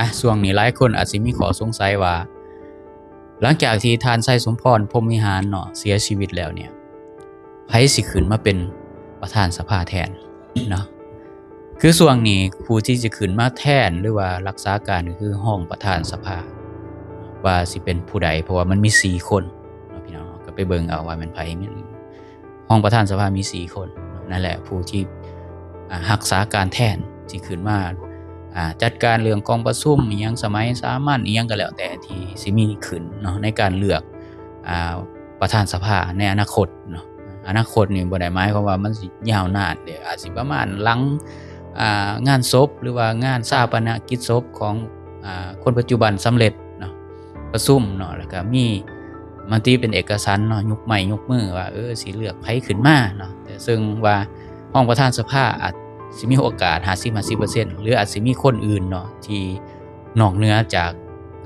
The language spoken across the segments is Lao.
ອາ ຊ່ວງນີ້ຫຼາຍຄົນອາດຊິມີຂໍ້ສົງໄສວ່າ ຫຼັງຈາກທີ່ທ່ານໄຊສົມພອນ ພົມວິຫານເນາະ ເສຍຊີວິດແລ້ວເນ່ຍ ໃຜຊິຂຶ້ນມາເປັນປະທານສະພາແທນເນາະ? ຄືຊ່ວງນີ້ຜູ້ທີ່ຈະຂຶ້ນມາແທນ ຫຼືວ່າລັກສາການ ກໍຄືຮອງປະທານສະພາ ວ່າຊິເປັນຜູ້ໃດ ເພາະວ່າມັນມີສີ່ຄົນເນາະ ພີ່ນ້ອງເນາະ ກໍໄປເບິ່ງເອົາວ່າແມ່ນໃຜ. ຮອງປະທານສະພາມີສີ່ຄົນ ນັ້ນແຫຼະ ຜູ້ທີ່ ອາ ຮັກສາການແທນ ທີ່ຂຶ້ນມາ ອາ ຈັດການເລື່ອງກອງປະຊຸມ ອີ່ຫຍັງສະໄໝສາມັນ ອີ່ຫຍັງກໍແລ້ວແຕ່ ທີ່ຊິມີຂຶ້ນເນາະ ໃນການເລືອກ ອາ ປະທານສະພາໃນອະນາຄົດເນາະ. ອະນາຄົດນີ້ບໍ່ໄດ້ໝາຍຄວາມວ່າມັນຊິຍາວນານເດ້ ອາດຊິປະມານຫຼັງ ອາ ງານສົບ ຫຼືວ່າງານຊາປະນະກິດສົບຂອງ ອາ ຄົນປັດຈຸບັນສຳເລັດເນາະ ປະຊຸມເນາະ ແລ້ວກໍມີມະຕິເປັນເອກະສັນເນາະ ຍົກໄມ້ຍົກມືວ່າ ເອີ ຊິເລືອກໃຜຂຶ້ນມາເນາະ. ແຕ່ເຊິ່ງວ່າຮອງປະທານສະພາອາດຊິມີໂອກາດຫ້າສິບຫ້າສິບເປີເຊັນ ຫຼືອາດຊິມີຄົນອື່ນເນາະ ທີ່ນອກເໜືອຈາກ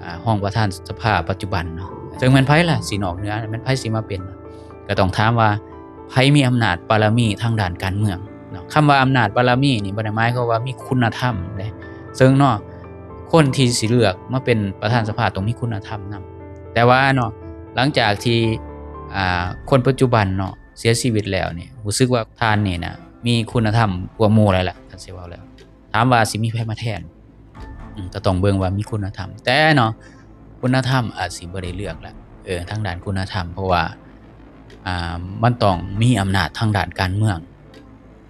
ອາ ຮອງປະທານສະພາປັດຈຸບັນເນາະ. ເຊິ່ງແມ່ນໃຜລະຊິນອກເໜືອ ແມ່ນໃຜຊິມາເປັນ? ກໍຕ້ອງຖາມວ່າ ໃຜມີອຳນາດບາລະມີທາງດ້ານການເມືອງເນາະ? ຄຳວ່າອຳນາດບາລະມີນີ້ບໍ່ໄດ້ໝາຍຄວາມວ່າມີຄຸນນະທຳເດ້ ເຊິ່ງເນາະ ຄົນທີ່ຊິເລືອກມາເປັນປະທານສະພາຕ້ອງມີຄຸນນະທຳນຳ. ແຕ່ວ່າເນາະ ຫຼັງຈາກທີ່ ອາ ຄົນປັດຈຸບັນເນາະ ເສຍຊີວິດແລ້ວນີ້ ຮູ້ສຶກວ່າທ່ານນີ້ນະ ມີຄຸນນະທຳກວ່າໝູ່ຫຼາຍລະ ຄັນຊິເວົ້າແລ້ວ. ຖາມວ່າຊິມີໃຜມາແທນ? ອືມ ກໍຕ້ອງເບິ່ງວ່າມີຄຸນນະທຳ. ແຕ່ເນາະ ຄຸນນະທຳອາດຊິບໍ່ໄດ້ເລືອກລະ ເອີ ທາງດ້ານຄຸນນະທຳ ເພາະວ່າ ອາ ມັນຕ້ອງມີອຳນາດທາງດ້ານການເມືອງ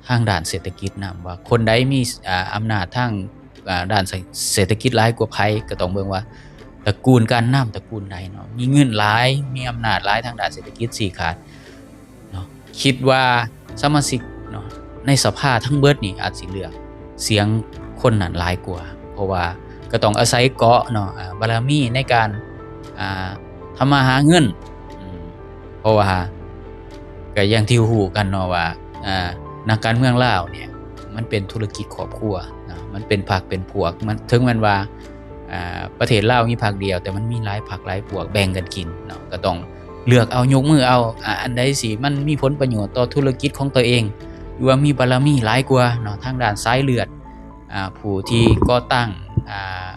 ທາງດ້ານເສດຖະກິດນຳ ວ່າຄົນໃດມີ ອາ ອຳນາດທາງ ອາ ດ້ານເສດຖະກິດຫຼາຍກວ່າໃຜ ກໍຕ້ອງເບິ່ງວ່າຕະກູນການນຳຕະກູນໃດເນາະ ມີເງິນຫຼາຍ ມີອຳນາດຫຼາຍທາງດ້ານເສດຖະກິດຊີ້ຂາດເນາະ. ຄິດວ່າສະມາຊິກເນາະ ໃນສະພາທັງເບິດນີ້ອາດຊິເລືອກສຽງຄົນນັ້ນຫຼາຍກວ່າ ເພາະວ່າກໍຕ້ອງອາໄສເກາະເນາະ ອາ ບາລະມີໃນການ ອາ ທຳມາຫາເງິນ ອືມ ເພາະວ່າກໍຢ່າງທີ່ຮູ້ກັນເນາະວ່າ ອາ ນັກການເມືອງລາວນີ້ມັນເປັນທຸລະກິດຄອບຄົວເນາະ ມັນເປັນພັກເປັນພວກ ມັນ ເຖິງແມ່ນວ່າ ອາ ປະເທດລາວມີພັກດຽວ ແຕ່ມັນມີຫຼາຍພັກຫຼາຍພວກແບ່ງກັນກິນເນາະ ກໍຕ້ອງເລືອກເອົາ ຍົກມືເອົາ ອາ ອັນໃດທີ່ມັນມີຜົນປະໂຫຍດຕໍ່ທຸລະກິດຂອງຕົວເອງ ຫຼືວ່າມີບາລະມີຫຼາຍກວ່າເນາະ ທາງດ້ານສາຍເລືອດ ອາ ຜູ້ທີ່ກໍ່ຕັ້ງ ອາ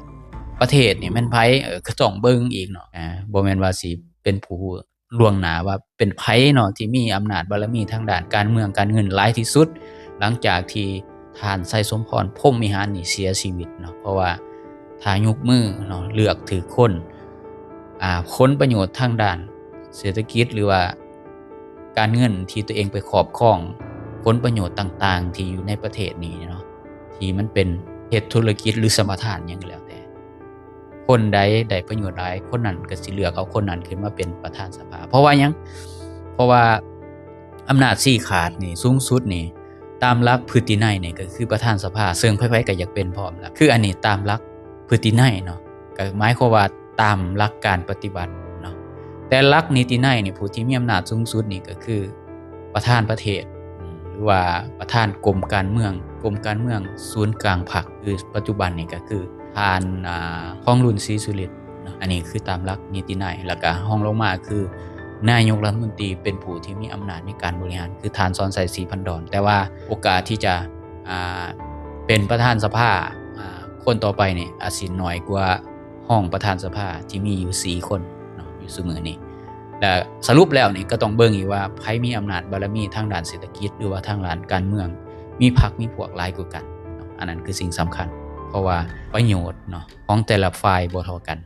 ປະເທດນີ້ແມ່ນໃຜ ເອີ ກໍຕ້ອງເບິ່ງອີກເນາະ ອາ ບໍ່ແມ່ນວ່າຊິເປັນຜູ້ ລ່ວງໜ້າວ່າເປັນໃຜເນາະ ທີ່ມີອຳນາດບາລະມີທາງດ້ານການເມືອງການເງິນຫຼາຍທີ່ສຸດ ຫຼັງຈາກທີ່ທ່ານໄຊສົມພອນ ພົມວິຫານນີ້ເສຍຊີວິດເນາະ. ເພາະວ່າຖ້າຍົກມືເນາະ ເລືອກຖືກຄົນ ອາ ຜົນປະໂຫຍດທາງດ້ານເສດຖະກິດ ຫຼືວ່າການເງິນທີ່ຕົວເອງໄປຄອບຄອງ ຜົນປະໂຫຍດຕ່າງໆທີ່ຢູ່ໃນປະເທດນີ້ເນາະ ທີ່ມັນເປັນເຮັດທຸລະກິດ ຫຼື ສຳປະທານຫຍັງກໍແລ້ວແຕ່ ຄົນໃດໄດ້ປະໂຫຍດຫຼາຍ ຄົນນັ້ນກໍຊິເລືອກເອົາຄົນນັ້ນຂຶ້ນມາເປັນປະທານສະພາ. ເພາະວ່າຫຍັງ? ເພາະວ່າອຳນາດຊີ້ຂາດນີ້ ສູງສຸດນີ້ ຕາມຫຼັກພຶດຕິໄນນີ້ ກໍຄືປະທານສະພາ ເຊິ່ງໃຜໆກໍຢາກເປັນພ້ອມນະ. ຄືອັນນີ້ຕາມຫຼັກພຶດຕິໄນເນາະ ກໍໝາຍຄວາມວ່າຕາມຫຼັກການປະຕິບັດເນາະ. ແຕ່ຫຼັກນິຕິໄນນີ້ ຜູ້ທີ່ມີອຳນາດສູງສຸດນີ້ກໍຄື ປະທານປະເທດ ຫຼືວ່າປະທານກົມການເມືອງ ກົມການເມືອງສູນກາງພັກ ຄືປັດຈຸບັນນີ້ກໍຄືທ່ານ ອາ ທອງລຸນ ສີສຸລິດເນາະ. ອັນນີ້ຄືຕາມຫຼັກນິຕິໄນ ແລ້ວກະຮອງລົງມາຄືນາຍົກລັດຖະມົນຕີ ເປັນຜູ້ທີ່ມີອຳນາດໃນການບໍລິຫານ ຄືທ່ານ ສອນໄຊ ສີພັນດອນ. ແຕ່ວ່າໂອກາດທີ່ຈະ ອາ ເປັນປະທານສະພາ ອາ ຄົນຕໍ່ໄປນີ້ອາດຊິໜ້ອຍກວ່າ ຮອງປະທານສະພາທີ່ມີຢູ່ສີ່ຄົນເນາະ ຢູ່ຊຸມື້ນີ້. ແລະ ສະຫຼຸບແລ້ວນີ້ກໍຕ້ອງເບິ່ງອີກວ່າ ໃຜມີອຳນາດບາລະມີທາງດ້ານເສດຖະກິດ ຫຼືວ່າທາງດ້ານການເມືອງ ມີພັກມີພວກຫຼາຍກວ່າກັນເນາະ. ອັນນັ້ນຄືສິ່ງສຳຄັນ ເພາະວ່າປະໂຫຍດເນາະ ຂອງແຕ່ລະຝ່າຍບໍ່ເທົ່າກັນ.